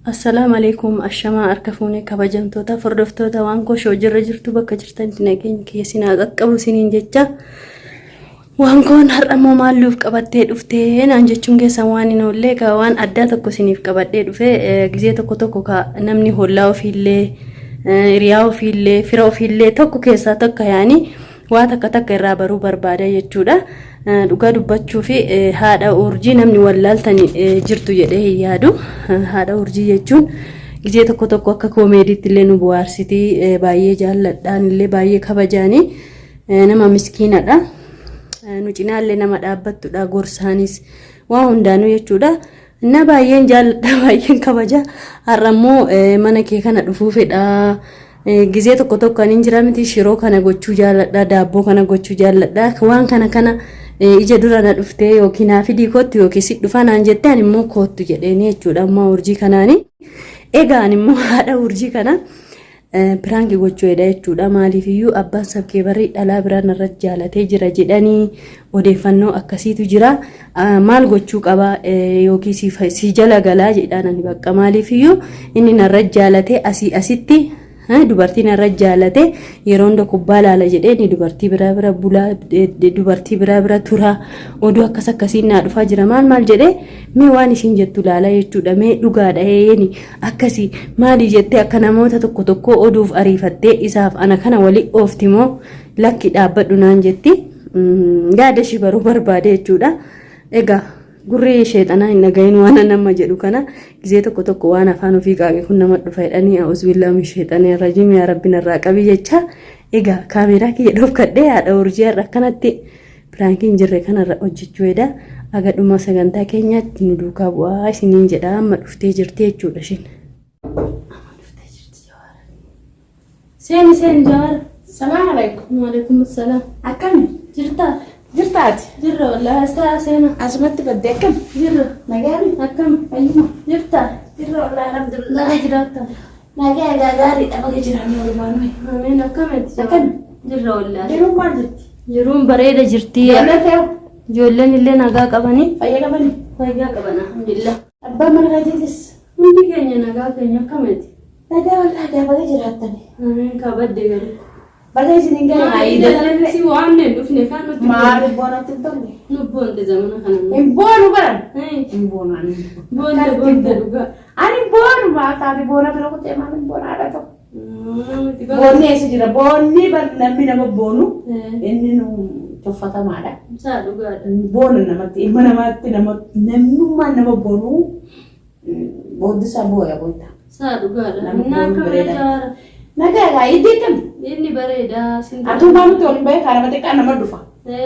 Assalaamu alaikum ashamaa harka fuune kabajamtoota hordoftoota waan koo shoo jirra jirtu bakka jirtanitti nageenya kiyya isin haa qaqqabu isiniin jecha waan koon har'a immoo maal nuuf qabattee dhuftee naan jechuun keessan waan hin oollee ka waan addaa tokko isiniif qabadhee dhufe gizee tokko tokko ka namni hollaa ofiillee hiriyaa ofiillee fira ofiillee tokko keessaa tokko yaanii waa takka takka irraa baruu barbaada jechuudha. Dhugaa dubbachuu fi haadha urjii namni wallaaltani jirtu jedhee hin yaadu. Haadha urjii jechuun gizee tokko tokko akka koomeediitti illee nu bohaarsiti. Baay'ee jaalladhaan illee baay'ee kabajaani. Nama miskiinadha. Nu cinaallee nama dhaabbattudha gorsaanis waa hundaanuu jechuudha. Na baay'een jaalladha baay'een kabaja. Har'a immoo mana kee kana dhufuu fedha. Gizee tokko tokko ani jira miti shiroo kana gochuu jaalladha daabboo kana gochuu jaalladha waan kana kana ija dura na dhuftee yookiin naa fidii kottu yookiin si dhufaa naan jettee ani immoo koottu jedheeni jechuudha amma urjii kanaani. Egaa ani immoo haadha urjii kana piraanki gochuu jedha jechuudha maaliif iyyuu abbaan sabkee barrii dhalaa biraa narra jaalatee jira jedhanii odeeffannoo akkasiitu jira maal gochuu qaba yookiin si jala galaa jedhaan ani bakka maaliif iyyuu inni narra jaalatee asii asitti dubartii narra jaalate yeroo hunda kubbaa laala jedhee inni dubartii biraa bira bulaa dubartii biraa bira turaa oduu akkas akkasiin naa dhufaa jira maal maal jedhee mee waan ishiin jettu laala jechuudha mee dhugaadha eeyeni akkasii maali jettee akka namoota tokko tokkoo oduuf ariifattee isaaf ana kana wali oofti moo lakki dhaabbadhu naan jetti yaada ishii baruu barbaade jechuudha. Egaa gurri sheexanaa hin dhagahin waan nama jedhu kana gizee tokko tokko waan afaan ofii qaaqe kun nama dhufa jedhanii a'uzubillaa min sheexanii rajiim yaa rabbi narraa qabi jecha egaa kaameeraa kiyya dhofkadhee haadha urjii har'a akkanatti piraankiin hin jirre kanarra hojjechuu heda aga dhuma sagantaa keenyaatti nu duukaa bu'aa isiniin jedha amma dhuftee jirti jechuudha ishiin. Amma dhuftee jirti jawaara. Seeni seeni Jawaar. Salaam alaikum. Waalaikum salaam. Akkami? Jirtaa? Jirta ati? Jirra wallaahi as taa'aa seena. Asumatti badde akkami? Jirra. Nagaami? Akkam? Fayyuma? Jirtaa? Jirra wallaahi alhamdulillah. Baga jiraatta. Nagaa egaa gaariidha baga jiraanne walumaanuu. Ameen akkamitti? Akkami? Jirra wallaahi. Jiruun maal jirti? Jiruun bareeda jirti. Ijoollee ta'u? Ijoolleen illee nagaa qabanii. Fayya qabani? Fayyaa qaban alhamdulillah. Abbaan mana keetiitis? Hundi keenya nagaa keenya akkamitti? Nagaa wallaahi gaa baga jiraattani. Ameen kaa badde garuu. Baga isin hin gahe haa iidallee. Si waamne hin dhufne kaa nutti Maal boonatti hin tolle? Nu boonte zamana kana. Hin boonu baran. Hey, Hin boonu ani. Boonte boonte dhugaa. Ani boonu maa taate boona bira kutee maal hin boona haadha tokko. Miti baga. Boonni eessa jira? Boonni bar namni nama boonu Eh, inni nu tuffatamaadha. Isaa dhugaadha. Boona namatti ilma namaatti nama namnummaan nama boonu Booddi isaa booya booyta. Saa dhugaadha. Namni Innaa boonu akka bareeda. bareedaara. Nagaa egaa iddii akkami? Inni bareedaa sin Atuu maa nutti ol hin bahe kaanama xiqqaa nama dhufa.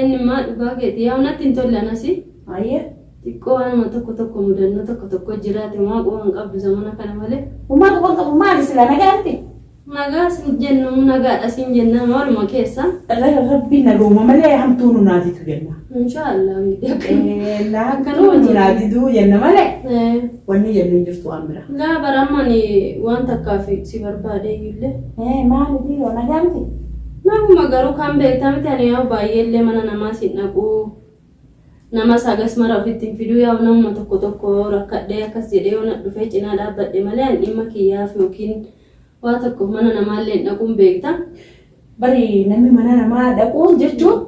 Inni maa dhugaa keeti. Yaa natti hin tolle anasi. Ayyee. Xiqqoo waanuma tokko tokko mudannoo tokko tokko jiraate maa quba hin qabdu zamana kana malee. Uumaa quba hin qabu maali silaa nagaa miti? Nagaa sin jennu nagaadha sin jenna maaluma keessa. Rabbiin nagauma malee hamtuu nu naaditu jenna. Inshaallah ingidihi Hamtuu nu naaditu jenna malee wanni jennu hin jirtu waan biraa. Laa bara amma ani waan takkaaf si barbaade iyyullee. Maali dhiiroo nagaa miti? Naguma garuu kan beektaa miti ani yaa'u baay'eellee mana namaa sin dhaqu. Namas hagas mara ofitti hin fiduu yaa'u namuma tokko tokko rakkadhee akkas jedhee yoo na dhufee cinaa dhaabbadhe malee ani dhimma kiyyaaf yookiin Waa tokkoof mana namaallee hin dhaquun beekta. Bari namni mana namaa dhaquun jechuun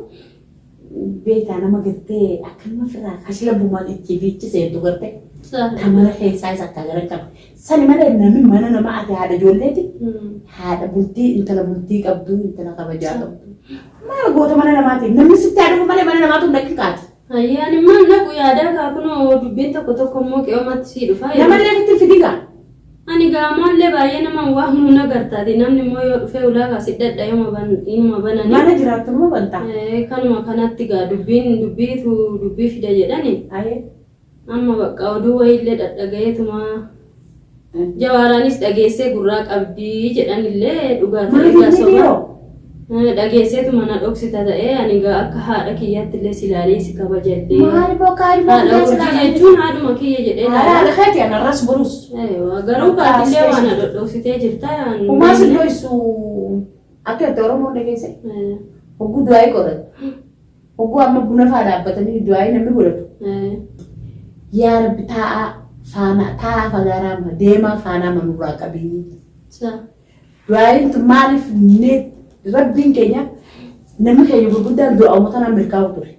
beektaa nama gartee akka nama firraa kashlabbumaan ichi fi ichi seentu gartee ta mana keessaa isa akka gara qabu. Sani malee namni mana namaa ati haadha ijoolleeti haadha bultii intala bultii qabdu intala kabajaa qabdu. Maal goota mana namaatiin namni sitti haa dhufu malee mana namaatu hin dhaqin kaati. Hayyee ani immoo hin dhaqu yaadaa kaa kunoo dubbiin tokko tokko immoo qe'oomatti sii dhufa. Namallee ofitti hin fidin kaa. Ani gaamaallee baay'ee nama hin waamnu na gartaati namni immoo yoo dhufee ulaa kaa si dhadha yooma ban inuma banani. Mana jiraattu immoo bantaa. Kanuma kanatti gaa dubbiin dubbiitu dubbii fida jedhani. Ayee. Amma bakka oduu wayiillee dhadhagayeetuma Jawaaraanis dhageessee gurraa qabdii jedhanillee dhugaa ta'e Maali egaa inni soba. dhiiroo? Dhageesseetuma na dhoksita ta'ee ani egaa akka haadha kiyyaatti illee si ilaalee si kabajallee. Maali bokkaa ilmoo Haadha kiyyaa urjii silaa jechuun haadhuma kiyya jedhee Haadha ilaala. haadha keeti ana arras borus. Eewa, Garuu Bakka kaatillee as waan na keessa. dhodhoksitee jirta. Humaa sin dhoysu akka itti Oromoon dhageesse. Hogguu du'aa'ii godhatu. Hogguu amma buna faa dhaabbatanii du'aa'ii namni godhatu. Yaa Rabbi taa'aa Faana taa fagaaraa deemaa faanaa manurraa qabii. Du'aayiin tun maaliif ne rabbiin keenya namni keenya gurguddaan du'a uummata nama milkaa'u ture.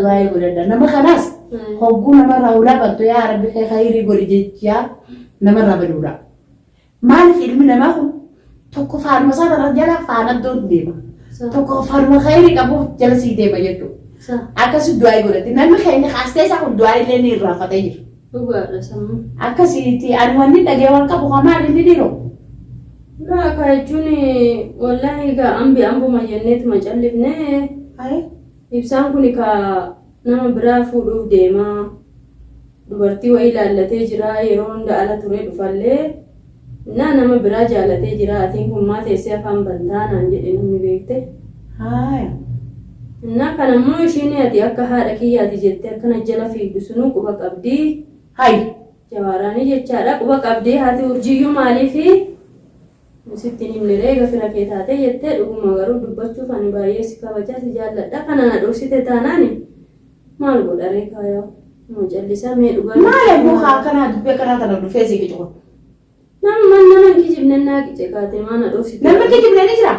Du'aayii godhadha. Nama kanaas hogguu namarraa hulaa bantu yaa rabbi kee khayrii godhi jechaa namarraa baduudha. Maaliif ilmi namaa kun tokko faanuma isaa irra jala faana iddoon deema. Tokko faanuma khayrii qabuuf jala sii deema jechuudha. Akkasi du'aayii godhatti. Namni keenya kaastee isaa kun du'aayii illee ni irraanfatee jira. Dhugaadha sammuu. Akkasiiti ani wanni dhagee waan qabu haa maali inni dhiiroo? Laa ka jechuun wallaahi egaa ambi ambuma jenneetuma callifne ibsaan kun ka nama biraa fuudhuuf deema dubartii wayii laallatee jira yeroo hunda ala turee dhufallee naa nama biraa jaalatee jira atiin kun maa teessee afaan bantaa naan jedhe namni beekte. Haaya. Innaa kana immoo ishiin ati akka haadha kiyyaati jettee akkana jala fiigdu sunuu quba qabdi. Hay. Jawaaraanii jechaadha quba qabdi haati urjiyyuu maaliifi sitti hin himne ree eega fira kee taate jettee dhuguma garuu dubbachuuf ani baay'ee si kabajaa si jaalladha kana na dhoksite taanaani maal godha ree kaayaa ma callisaa mee dhugaa Maal eeguu haa akkanaa dubbii akkanaa tana dhufee si qicu kun. Nama nama hin kijibne naa qice kaate maa na dhoksite. Namni kijibne ni jira.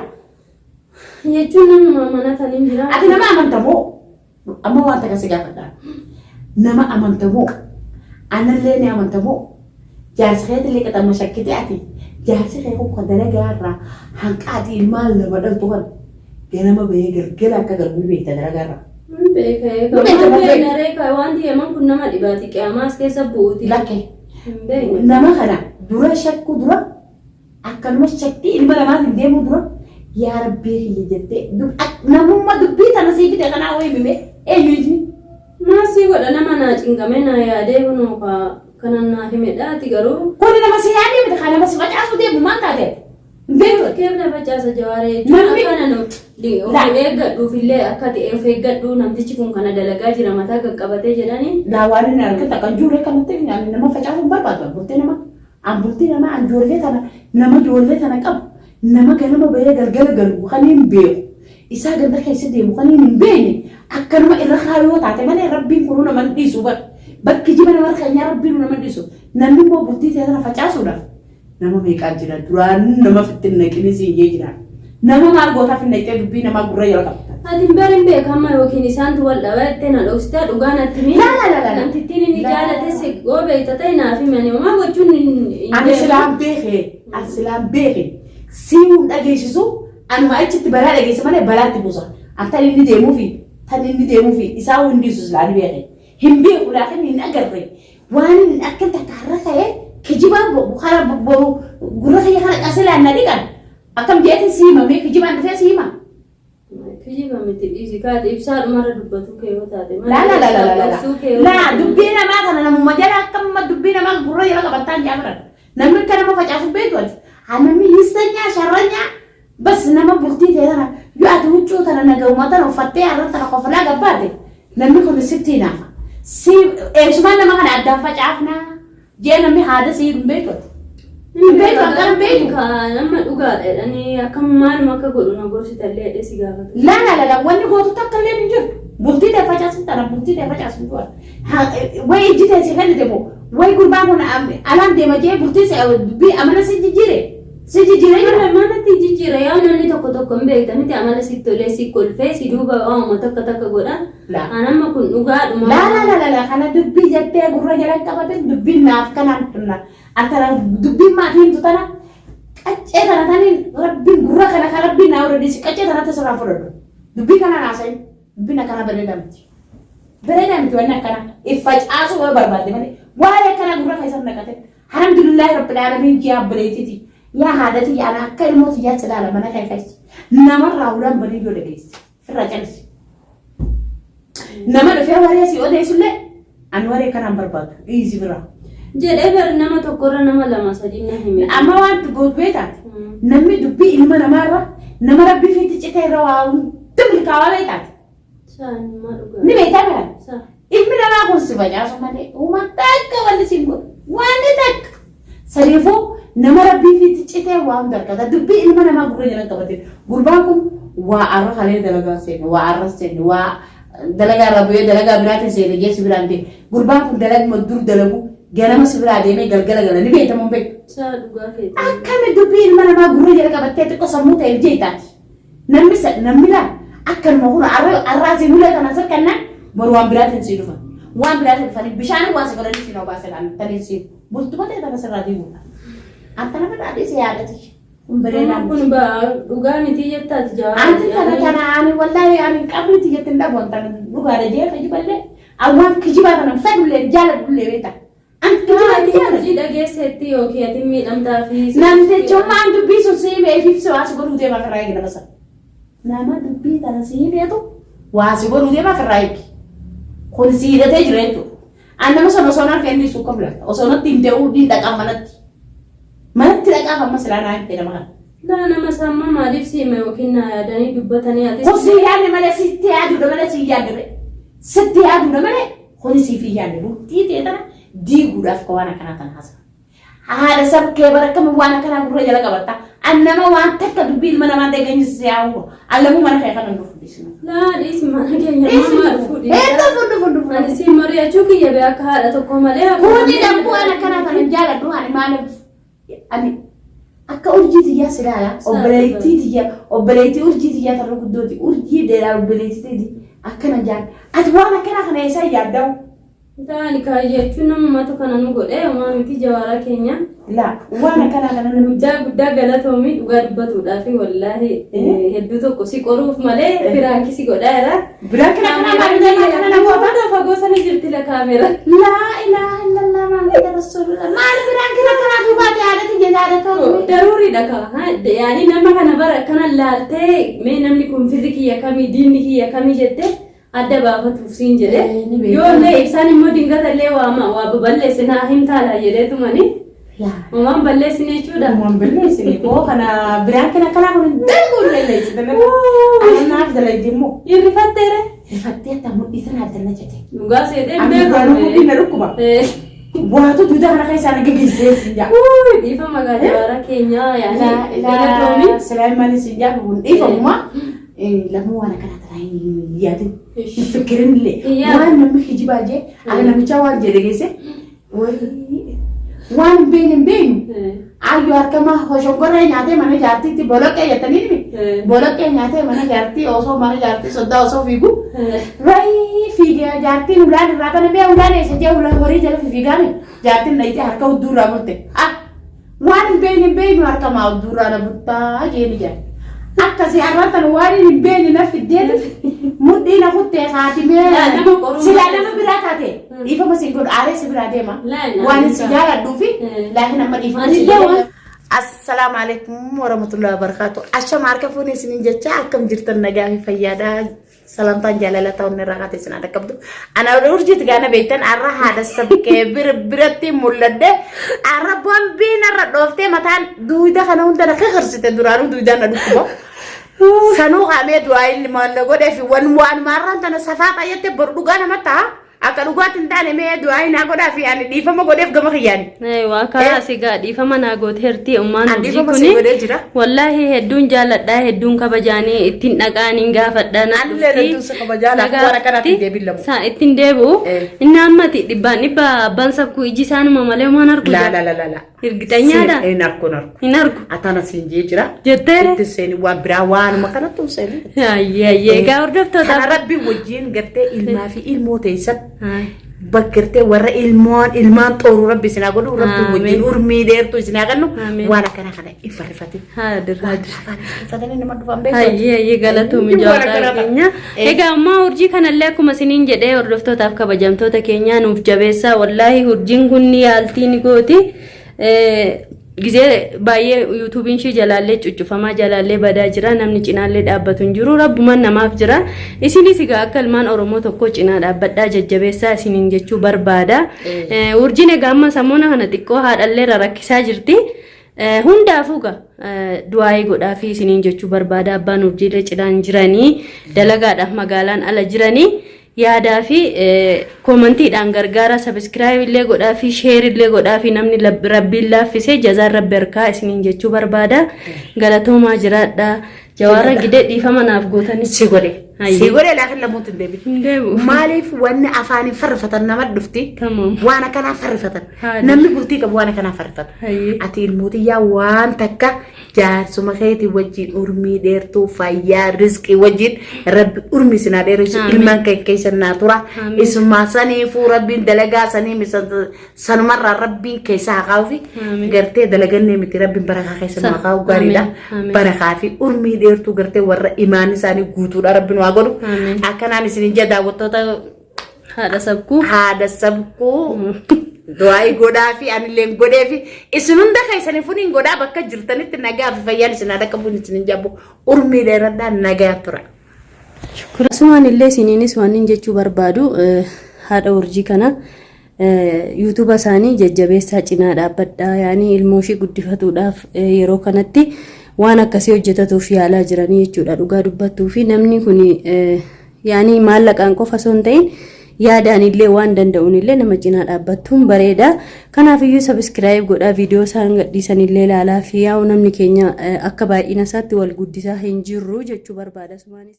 Jechuun namuma amanatan hin jira. Ati nama amantamoo? Amma waan takka si gaafadha. Nama amantamoo? Anallee ni amantamoo? Jaarsi keetillee qaxamma shakkite ati. Jaarsi kee kun kan dalagaa irraa hanqa ati ilmaan lama dhaltu kana ganama bahee galgala akka galu ni beekta dalagaa irraa. Hin beeka Ni beekta, Waan ni beekta. beekna ree wanti yaman kun nama dhibaati qiyaamaa as keessa bu'uuti. Lakke. Hin beekne. Nama kana dura shakkuu dura akkanuma shakkii ilma namaatiin deemuu dura yaa rabbii kiyya jettee namummaa dubbii tana sii fide kanaa wayii mimee eenyu inni? Maal sii godha nama naa cinqamee naa yaadee kunoo ka kanan naa himedha ati garuu. Kuni nama si yaadee miti kan nama si facaasuu deemu maal taate? Hin beektu ati. Keef na facaasa jawaaree jechuun Namni akka nan of laa eeggadhuuf illee akka ta'e of eeggadhu namtichi kun kana dalagaa jira mataa qaqqabatee jedhani. Laa waan inni argate akka hin jirre kanatti ani nama facaasuu hin barbaadu an bultii nama an bultii nama an ijoollee tana nama ijoollee tana qabu nama ganama bahee galgala galu kan hin beeku isaa ganda keessa deemu kan hin beekne akkanuma irra kaayoo taate malee rabbiin kunuu nama hin dhiisu bar bakki jiba nama keenyaa rabbiin nama hin dhiisu namni immoo bultii tee tana facaasuudhaaf Nama meeqaa jira duraan nama fitti hin naqini siin jee jira. Nama maal gootaaf hin naqxee dubbii namaa gurra jala qabta. Ati hin bari hin beeka amma yookiin isaantu wal dhaba jettee na dhoksita dhugaa natti himi. Laa laa laa laa. Namtittiin inni Laa. jaalate si yoo beekta ta'e naaf himi ani homaa gochuun hin hin Ani beeku. silaan beeke ani silaan beeke si'uun dhageessisu anuma achitti balaa dhageesse malee balaatti buusa. An tan inni deemuufi tan inni deemuufi isaa hin dhiisu silaa ni beeke. Hin beeku laakiin hin agarre Waan inni akkan takka har'a ka'ee kijibaan kana boru gurra kiyya kana qasilaan na dhiqan akkam jeetiin si hima mee kijibaan dhufee si hima. Kijiba miti dhiisi kaate ibsaa dhumarra dubbatu kee yoo taate Laa laa laa laa laa laa. dhoksuu kee yoo Laa taate dubbii namaa kana namuma jala akkamma dubbii namaa gurra jala qabattaan jaafaran. Namni akka nama facaasu beektu ati. Haa namni hissanyaa sharranyaa Bas nama bultii tee tana yoo ati huccuu tana nagahuma tana uffattee har'a tana kofalaa gabbaate namni kun sitti hinaafa. Si eessumaan nama kana addaan facaafnaa jee namni haada si hin beektu ati. Hin beektu akkana hin beektu. Nama dhugaadha jedhanii akkam maaluma akka godhu na gorsitallee jedhee si gaafatu. Laa laa laa laa wanni gootu takka illee hin jirtu. Bultii tee facaasin tana bultii tee facaasin du'a. Wayi ijji tee si kennite moo wayi gurbaan kun alaan deema jee bultii si dubbii amala si jijjiire. Si jijjiiree jira. Amala manatti jijjiira yaa namni tokko tokko hin beekta miti amala sitti tolee si kolfee si duuba waanuma takka takka godha. Laa. An amma kun dhugaadhuma. Laa laa laa laa laa kana dubbii jettee gurra jala qabatin dubbiin naaf kanaan tunna. Antana dubbiin maatii himtu tana qaccee tana taniin rabbiin gurra kana kan rabbiin naa warra qaccee tanatti sirraa fudhadhu. Dubbii kanaan haasayin dubbiin akkana bareedaa miti. Bareedaa miti wanni akkana if facaasuu yoo barbaadde malee waa'ee akkanaa gurra keessan naqate. Alhamdulillahi rabbil aalamiin yaa obboleettii yaa haadha tiyya ana akka ilmoo tiyyaatti ilaala mana kee keessa namarraa ulaan banii yoo dhageesse firraa calisi. Nama dhufee waree si odeessullee ani waree kanaan barbaadu dhiisi biraa. Jedhee bar nama tokkorra nama lama sadii na hime. Amma waan gootu beektaati namni dubbii ilma namaarra nama rabbii fiitti citee irra waa hunda milkaa'aa beektaati. Saanummaa dhugaa. Ni beektaa beekan. Sa. Ilmi namaa kun si facaasu malee uumaa takka wanni siin godhu. Wanni takka. Saniifuu nama rabbii fiitti citee waa hunda argata. Dubbii ilma namaa gurra jala qabate. Gurbaan kun waa arra kalee dalagaa seene, waa arra seene, waa dalagaa irraa bu'ee dalagaa biraatiin seene jee si biraan deeme. Gurbaan kun dalaguma dur dalagu Ganama si biraa deemee galgala gala ni beektamu hin beektu. Saa dhugaa keetii. Akkami dubbii ilma namaa gurra jala qabattee xiqqoo sammuu ta'eef jeetaati. Namni sa namni laa akkanuma kun arra arraa siin ulee kana sirkannaan boru waan biraatiin sii dhufa. Waan biraatiin dhufanii bishaan waa si godhanii siin obaasan an taniin siin bultuma ta'e tana sirraa diiguudha. Anta nama dhaadhii si yaadati. Kun bareedaa Kun miti. dhugaa miti jettaati jawaa. Anti tana tana ani wallahi ani qabri tiyyatti hin dhabu anta dhugaadha jee kijiballee awwaan kijibaa kana fedhullee jaaladhullee beekta. Anti kijibaa Ati jaaladhu. hojii dhageesseetti yookiin ati miidhamtaa fi. Namtichummaan dubbii sun si himee ifiif si waa si godhuu deemaa firraa eegi nama sana. Nama dubbii tana si himeetu waa si godhuu deemaa firraa eegi. Kun si hidhatee jira jechuudha. An nama sana osoo narka inni suuqa filata. Osoo natti hin ta'uu ni dhaqaa manatti. Manatti dhaqaaf amma silaa naa himte nama kana. Laa nama sammaa maaliif si hima yookiin naa yaadanii dubbatanii atis. Kun si yaadne malee sitti yaaduudha malee si yaadne. Sitti yaaduudha malee kuni siif hin yaadne. Bultii ta'e tana diiguudhaaf ka waan akkanaa tana haasa. Haadha sab kee bara akkami waan akkanaa gurra jala qabatta. An nama waan takka dubbii ilma namaa dhageenye si yaa'u. An lamuu mana kee kana hin dhufu dhiisna. Laa dhiisi mana keenya mamaa dhufuu Hin dhiisa. dhufu dhufu dhufu. Ani si mari'achuu kiyya bee akka haadha tokko malee. akka- Kuni dambuu an akkanaa tana hin jaaladhu ani maaliif ani akka urjii tiyyaa si ilaala obboleettii tiyya obboleettii urjii tiyyaa tarra guddooti urjii dheeraa obboleettii tiyya akkana jaal ati waan akkanaa kana eessaa yaaddamu Taani kaa jechuun namumatu kana nu godhe homaa miti jawaaraa keenya. Laa waan akkanaa kana namni Guddaa guddaa galatoomi dhugaa dubbatuudhaaf wallaahi hedduu tokko si qoruuf malee piraanki si godhaa jira. Biraan kana kana maal kana kana namoota Namoota fagoo sana jirti la kaamera. Laa ilaaha illallah Muhammad Rasulullah. Maal biraan kana kana duubaati haadha tiyya jaalataa. Daruuriidha kaa. Yaani nama kana bara akkana laaltee mee namni kun firri kiyya kamii diinni kiyya kamii jettee adda baafatuuf siin jedhe. Eh, ni beekama. Yoo illee ibsaan immoo dingata illee waa waa baballeesse naa himtaala jedheetumani. Laa. Waan balleessine jechuudha. Waan balleessine koo kana biraan kana kana kun dalguu lelleessite. Anaaf dalagde immoo. Hirrifatteere. Rifattee akka mudhii sana adda jette. Dhugaa seetee Ani duraanuu mudhii na dhukkuba. Waatu duudaa kana keessaa na gaggeessee siin jaa. Dhiifama gajaara keenyaa yaani galatoomi. Silaa siin jaa kun dhiifamuma. Lamuu waan akkanaa tanaa hin yaadin. Hin fikirin illee. Waan namni kijibaa jee ani namichaa waan jedhe geesse. Waan hin beekne hin beeknu. Ayyo harkama hoshongorree nyaatee mana jaartiitti boloqqee jettanii nimi. Boloqqee nyaatee mana jaartii osoo mana jaartii soddaa osoo fiigu. Wayii fiigee jaartiin ulaan irraa bana mee ulaan eessa jee ulaan horii jala fiigaame jaartiin dhayitee harka hudduu irraa murte. Ah waan hin beekne hin beeknu harka maa hudduu irraa na buttaa jeeni jaa. Akkasii har'aan tan waan hin beekne na fiddeeti mudhii na kuttee haatimee Nama qoruu silaa nama biraa taate dhiifama siin godhu aaree si biraa deema. Waan si jaaladhuu fi laakiin amma dhiifama si godhu. Assalaamu alaikum warahmatullahi wabarakatuh. Ashama harka fuunee isiniin jecha akkam jirtan nagaa fi fayyaadha. Salamtaan jaalala ta'uun irraa kaatee isin haadha qabdu. Ana urjiitti gaana beektan har'a haadha sabkee biratti mul'adhe har'a bombiin har'a dhooftee mataan duwida kana hunda na kakarsite duraanuu duwidaan na dhukkuba. Sanuu qaamee du'aa inni maal godhee fi waan waan maarraan tana safaa xayyatte boru dhugaa nama ta'a. Akka dhugaatti hin taane mee du'aa naa godhaa fi ani dhiifama godheef gama kiyyaani. Waa karaa si gaa dhiifama naa gooteerti ummaan Ani hojii dhiifama si kuni. godhee jira. Wallaahi hedduun jaaladhaa hedduun kabajaanii ittiin dhaqaaniin gaafadhaa naa Anillee dhufti. hedduun si kabajaa laaf waan akkanaatti hin deebiin lamu. Saa ittiin deebi'u. Eh. Inni ammati dhibbaan dhibba abbaan sabkuu iji isaanuma malee waan argu. Laa laa laa laa laa. Hirgixanyaadha. Hin argu hin argu. Hin argu. Atana siin jee jira. Jetteere. Itti seeni waan biraa waanuma kanatti hin seeni. Ayyee ayyee egaa hordoftoota. Kana rabbi wajjin gartee ilmaa fi ilmoo teessan bakkartee warra ilmoon ilmaan xooru rabbi isin haa godhu rabbi Amiin. wajjin urmii dheertuu isin haa kennu Amiin. waan akkana kana hin farrifatin. Haadir haadir. Afaan farrifatanii nama dhufan beeku. Ayyee ayyee galatoomi Waan jaalala akkana ta'a. keenya. Egaa ammaa urjii kanallee akkuma isiniin jedhee hordoftootaaf kabajamtoota keenyaa nuuf jabeessaa wallaahi urjiin kun ni yaaltii ni gooti. Gizee baay'ee yuutuubiin ishii jalaallee cuccufamaa jalaallee badaa jira namni cinaallee dhaabbatu hin jiru rabbumaan namaaf jira isinis egaa akka ilmaan oromoo tokko cinaa dhaabbadhaa jajjabeessaa isiniin jechuu barbaada. Urjiin egaa amma samoona kana xiqqoo haadhallee rarakkisaa jirti. Hundaafuu egaa du'aayii godhaafii isiniin jechuu barbaada abbaan urjiilee cinaan jiranii dalagaadhaaf magaalaan ala jiranii. Yaadaa fi koomantiidhaan gargaara sabiskiraayib illee godhaa fi sheer illee godhaa fi namni rabbiin laaffisee jazaan rabbi harkaa isiniin jechuu barbaada. Galatoomaa jiraadha. Jawaara gidee dhiifama naaf gootanii. Si godhe. Hayyee. Sii godhe laakin lamuutti hin deebiin. Hin deebi'u. Maaliif wanni afaaniin farrifatan nama dhufti? Tamam. Waan akkanaa farrifatan. Haadha. Namni bultii qabu waan akkanaa farrifata. Hayyee. Ati ilmootiyyaa waan takka jaarsuma keetii wajjin urmii dheertuu fayyaa rizqii wajjin rabbi urmii sinaa dheeressu Amiin. ilmaan kee keessa naa tura. Amiin. Isumaa saniifuu rabbiin dalagaa sanii sanumarraa rabbiin keessa haa kaa'uufi Amiin. gartee dalagannee miti rabbiin barakaa keessa nu haa kaa'u gaariidha. Amiin. Amiin. Barakaa fi urmii dheertuu gartee warra imaan isaanii guutuudha rabbiin waa godhu. Amiin. Akkanaan isin ija daawwattoota Haadha sabkuu. haadha sabkuu du'aa'ii godhaa fi anilleen godhee fi isin hunda keessanii funiin godhaa bakka jirtanitti nagaa fi fayyaan isin haadha qabuun isin hin jabbu urmii dheeradhaa nagaa tura. Asumaan illee isiniinis waan inni jechuu barbaadu haadha urjii kana yuutuuba isaanii jajjabeessaa cinaa dhaabbadhaa yaanii ilmoo ishii guddifatuudhaaf yeroo kanatti waan akkasii hojjetatuuf yaalaa jiranii jechuudha dhugaa dubbattuu fi namni kun yaanii maallaqaan qofa osoo hin ta'in yaadaan illee waan danda'uun illee nama cinaa dhaabbattuun bareeda. Kanaaf iyyuu sabiskiraayib godhaa viidiyoo isaan gadhiisan illee ilaalaa fi yaa'u namni keenya akka baay'ina isaatti wal guddisaa hin jirru jechuu barbaada. Asumaanis.